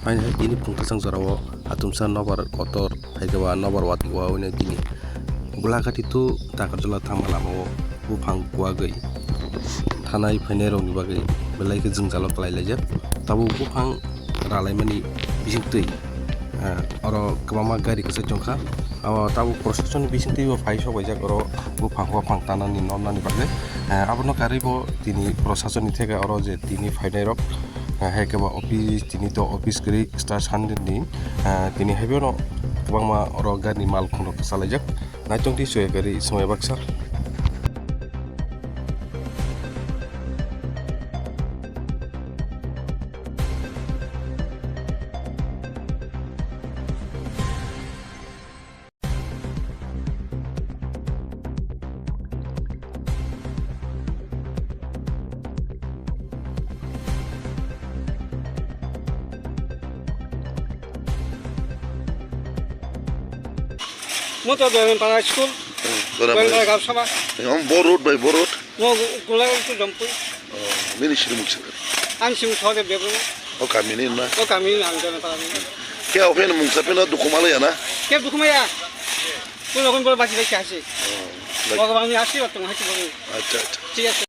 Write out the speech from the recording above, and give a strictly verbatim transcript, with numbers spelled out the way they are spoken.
Haino tini phung kwchang jorao hatumsa nobar kotor hai khe ba nobar watwi wawi no tini Gulagati to Takarjala thangma lamao buphang kuwagwi thanai phainai rokni bagwi belai khe jwngjalo kwlai laijak. Tabuk buphang ralaimani bisingtwi, eh, oro kwbangma gari kwchai tongkha. O tabuk prosasoni bisingtwi bo phai sok baijak oro buphang buphang tanani nornani bagwi. Eh, abono karwi bo tini prosasoni theke oro je tini phainai rok, eh, hai khe ba office tini to office kwrwi Easter Sunday ni, eh, tini hai bono kwbangma oro gari ni mal khungrok kwchalaijak. Naitong twi chwya gari swmai baksa. Mo to Doyang Para school. Hmm, Doyang Doyang Para. Para Gapsaba. Yang bo road bai bo road. Mo gula tu Jampui. Oh, nini siri muksa. Ang sing thode bebo. O kami ni na. O kami ni ang Doyang Para ni. Khe o pheno mungsa pheno dukhuma le ya na? Khe dukhuma ya. Ko logon bol basi basi asi. Oh, like. Bhagwan ni asi batung hati bol. Acha, acha. Thik ase.